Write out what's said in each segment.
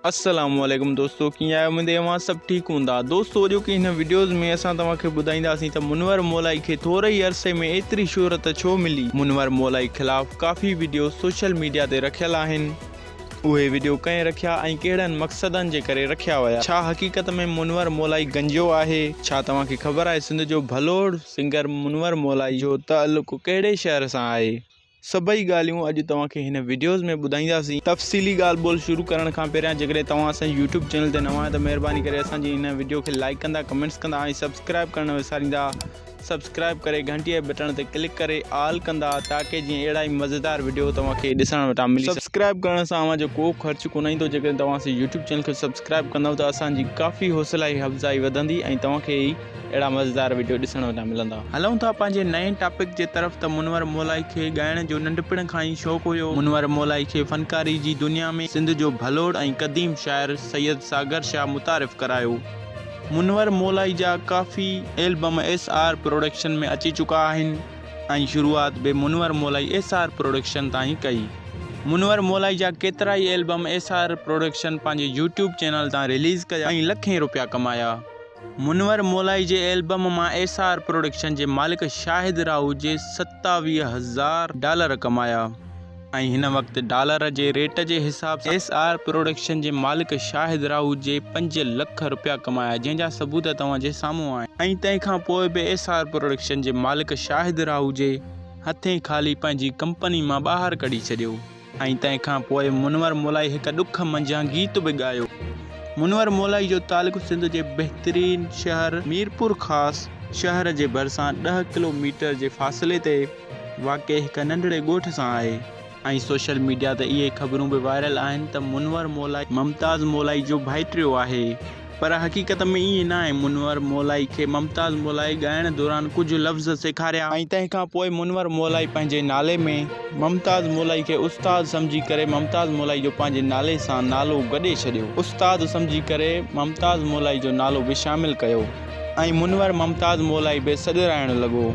السلام عليڪم دوستو ڪيئن آهيو اميد اوهان سڀ ٺيڪ هوندا دوستو اڄوڪي هن وڊيوز ۾ اسان توهان کي ٻڌائينداسين ته منور مولائي کي ٿوري ئي عرصي ۾ ايتري شهرت ڇو ملي منور مولائي خلاف ڪافي وڊيو سوشل ميڊيا تي رکيل آهن اهي وڊيو ڪنهن رکيا ۽ ڪهڙن مقصدن جي ڪري رکيا ويا ڇا حقيقت ۾ منور مولائي گنجو آهي ڇا توهان کي خبر آهي سنڌ جو ڀلوڙ سنگر منور مولائي جو تعلق ڪهڙي شهر سان آهي سڀئي ڳالهيون اڄ توهان کي هن وڊيوز ۾ ٻڌائينداسين. تفصيلي ڳالهه ٻولهه شروع ڪرڻ کان پهريان جيڪڏهن توهان اسان جي يوٽيوب چينل تي نوان آهيو ته مهرباني ڪري اسان جي هن وڊيو کي لائيڪ ڪندا ڪمينٽس ڪندا ۽ سبسڪرائيب ڪرڻ نه وساريندا سبسڪرائيب ڪري گهنٽي جي بٽڻ تي ڪلڪ ڪري آل ڪندا تاڪه جيئن اهڙا ئي مزيدار وڊيو توهان کي ڏسڻ وٽان ملي سگهن. سبسڪرائيب ڪرڻ سان اوهان جو ڪو خرچ ڪونه ايندو جيڪڏهن توهان اسان جي يوٽيوب چينل کي سبسڪرائيب ڪندؤ ته اسان جي ڪافي حوصلائي افزائي وڌندي ۽ توهان کي ئي اهڙا مزيدار وڊيو ڏسڻ وٽان ملندا. هلون ٿا پنهنجي نئين ٽاپڪ جي طرف ته منور مولائي کي ڳائڻ جو ننڍپڻ کان ئي شوق هيو. منور مولائي کي فنڪاري جي دنيا ۾ سنڌ جو ڀلوڙ ۽ قديم شاعر سيد ساگر شاهه متعارف ڪرايو. منور مولائي جا ڪافي البم ايس آر پروڊڪشن ۾ اچي چڪا آهن ۽ شروعات به Munawar Molai S R production تان ئي ڪئي. منور مولائي جا ڪيترائي البم ايس آر پروڊڪشن پنهنجي يوٽيوب چينل تان رليز ڪيا ۽ لکين روپيا ڪمايا. منور مولائي جي البم مان ايس آر پروڊڪشن جي مالڪ شاهد راهو جي 27 هزار ڊالر ڪمايا ۽ هن وقت ڊالر جي ريٽ جي حساب سان ايس آر پروڊڪشن جي مالڪ شاهد راهو جي 5 لک رپيا ڪمايا جنهن جا ثبوت توهان جي سامهون آهن. ۽ تنهن کان پوء به ايس آر پروڊڪشن جي مالڪ شاهد راهو جي هٿين خالي پنهنجي ڪمپني مان ٻاهر ڪڍي ڇڏيو. ۽ تنهن کان پوء منور مولائي هڪ ڏک منجهان گيت به ڳايو. منور مولائي جو تعلق سنڌ جي بهترين شهر ميرپورخاص شهر جي ڀرسان ڏهه ڪلو ميٽر جي فاصلي تي واقع هڪ ننڍڙي ڳوٺ سان آهي ۽ سوشل ميڊيا تي اهي خبرون به وائرل آهن ته منور مولائي ممتاز مولائي جو ڀائٽيو آهي. پر حقيقت ۾ ائين ناهي، منور مولائي کي ممتاز مولائي ڳائڻ دوران ڪجهه لفظ سيکاريا ۽ تنهن کان پوء منور مولائي پنهنجي نالي ۾ ممتاز مولائي کي استاد سمجهي ڪري ممتاز مولائي جو پنهنجي نالي سان نالو گڏي ڇڏيو، استاد سمجهي ڪري ممتاز مولائي جو نالو به شامل ڪيو ۽ منور ممتاز مولائي به سڏرائڻ لڳو.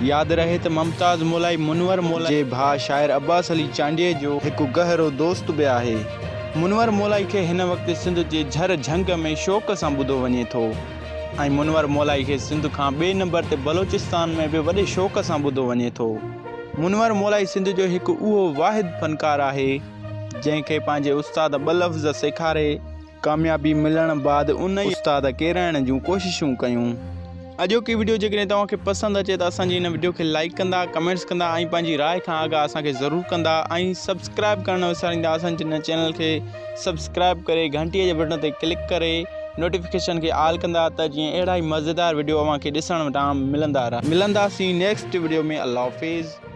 ياد رهي ته ممتاز مولائي منور مولائي جي ڀاء شاعر عباس علي چانڊيي جو هڪ گهرو دوست به آهي. منور مولائي کي هن وقت سنڌ جي جهر جهنگ ۾ شوق سان ٻڌو وڃي ٿو ۽ منور مولائي کي سنڌ کان ٻئي نمبر تي بلوچستان ۾ به وڏي شوق سان ٻڌو وڃي ٿو. منور مولائي سنڌ جو هڪ اهو واحد فنڪار آهي جنهن کي پنهنجي استاد ٻه لفظ سيکاري ڪاميابي ملڻ بعد ان ئي استاد ڪيرائڻ جون ڪوششون ڪيون. اڄوڪي وڊيو جيڪڏهن توهان کي پسند اچي ته اسان جي هن وڊيو کي لائيڪ ڪندا، ڪمينٽس ڪندا ۽ پنهنجي راء کان آگاهه اسان کي ضرور ڪندا ۽ سبسڪرائيب ڪرڻ نه وساريندا اسان جي هن چينل کي سبسڪرائيب ڪري گهنٽي جي بٽڻ تي ڪلڪ ڪري نوٽيفڪيشن کي آل ڪندا ته جيئن اهڙا ئي مزيدار وڊيو اوهان کي ڏسڻ وٽان ملندا رهن. ملنداسين نيڪسٽ وڊيو ۾ الله حافظ.